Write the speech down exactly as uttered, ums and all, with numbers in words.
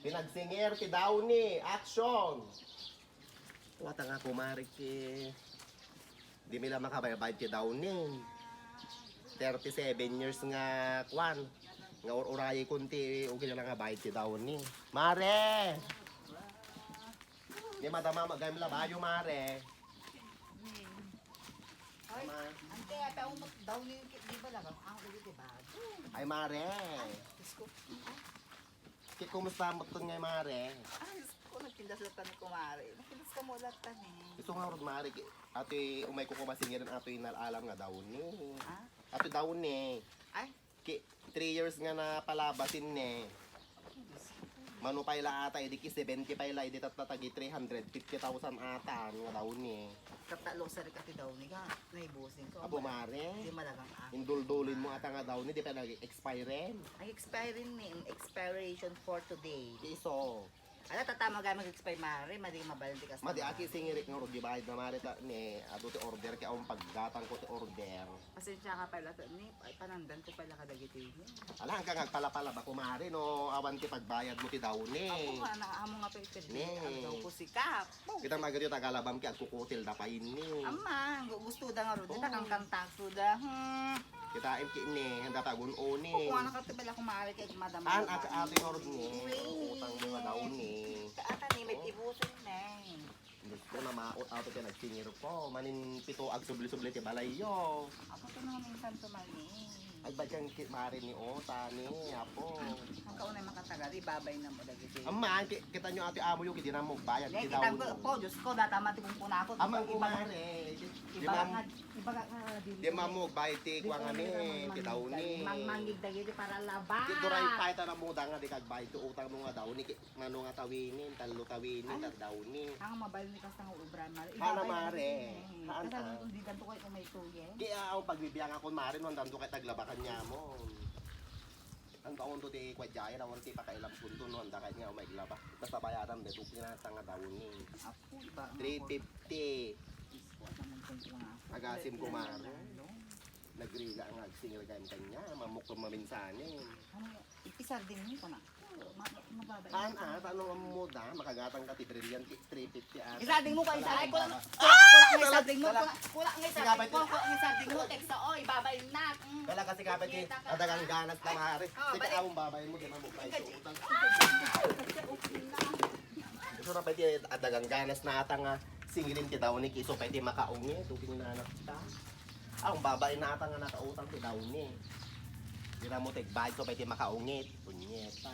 Pinagsingir ti Downy. Action! Wata nga kumare ki. Di mi la makabaybayad ti Downy. Thirty-seven years nga kwan. Nga ur-urayikon ti ugi na nga bayad ti Downy. Mare! Di madama, magayam labayo, mare. Ay, ante, ate, umot daw ni, di ba lang ang ulo, di ba? Ay, mare. Diyos ko. Ki, kumusta mo ton ngay, mare? Ay, Diyos ko, nagkindas lang tani, kumare. Nagkindas ka mo lang tani. Isu nga urod, mare. Ki, ati, umay ko kumasingiran ato inalalam nga Downy. Ah? Ato Downy. Ay, Ki, three years nga napalabasin ne. Mano pay la ata, idi ki seventy pay la, idi tatta tagi three hundred fifty thousand ata, nga Downy. Katalo sa rikati daw ni ka, naibusin ko. Apo, mare. Di malagang ako. Induldulin mo ata nga Downy, di pa nag-expire. Ay, expiring ni, expiration for today. Di iso. Ala, tatama gaya mag-expire, mare, madi mabaldi ka sa Madi mga- aki singirik nga urod, di bayad na, mare, ta, ni, adu ti order, kaya ang paggatang ko ti order. Pasensya ka pala, ni, ay, panandan ko pala kadagiti. Ala, hanggang agpalapala ba, kumare, no? Awan ti pagbayad mo ti Downy. Ako nga, na, amo nga pwede. Ni. Ano daw ko sikap. Kita magadi tagalabam ki agkukutil da pa inni. Ama, gu- gusto da nga ron. Oo. Dita kang kang taxo da. Hmm. Kita im ki inni, handa tagun oni. Kung ano ka tibala kumare kay madam. An aka ati orod ni. Utang mo nga daw ni. Kaata ni may pibusin na. Gusto na maot ato kay nagsingir ko. Manin pito agsubli-subli ti balayyo. Ako to nang minsan tumali. Ay, ba't kang ki-, mare ni o, tani, apo. Ang kaunay makatagal, ibabay na mo dagiti. Ama, ki-, kita nyo ati amo yung, hindi na mo bayad, Dahil kita kita mo. ko, po, Diyos ko, data mati kung kunako. Amang Iba- kumare, di Iba mam, nga, iba nga, ah, dili. di mam mo bayad ti kwa nga ni, ti daw ni. Mangmangig dagiti para laba. Di duray pa ita na mo da nga di kagbayad ti utang mo nga daw ni, ki-, mano nga tawinin, tallo tawinin, Ay. Tat daw ni. Ang mabal ni kasta nga obra, mare. Haan, Ibabay na mare. kasi, eh. Haan, Kasi haan. ang hindi ganito kayo kung may tuye. Kaya ako pagbibiyang ako, mare, no, ang dando kay taglabakan niya mo. Ang taon to ti kwadyayan, ang ti pakailam kunto, no, ang dakay nga, umay laba. Basta bayaran, beto, pinatang nga daw ni. Apo, iba ang Three fifty. Diyos ko, ano man kung kunako. Agasim ko, mare. Ano? Nagriga nga agsingir kayong kanya, mamuklo maminsanin. Ano yun? Ipisar din mo ko na. Ma- Mababa. Haan, ah, tanong ang moda, makagatang ka ti brilliant, three fifty ata. Isarding mo ko, isa. Ay, kulang. Ah, Kulang nga talaga, isarding mo. talaga. Kulang, kulang nga Sige, isarding pwede. mo. Kulang nga isarding mo. Text, oy, babay na. Mm. Talaga si Kapit, Kita ka. Adagang ganas na, mare. Oh, Sige, balik. awang babay mo, di mamukbay ko utang. Okay na. Ito na pwede, adagang ganas na ata nga singilin ti daw ni kiso pwede makaungit. Ito, pininanak ta. Ah, ang babae na ata nga nakautang ti daw ni. Di na mo tigbayad, so pwede makaungit. Punyeta.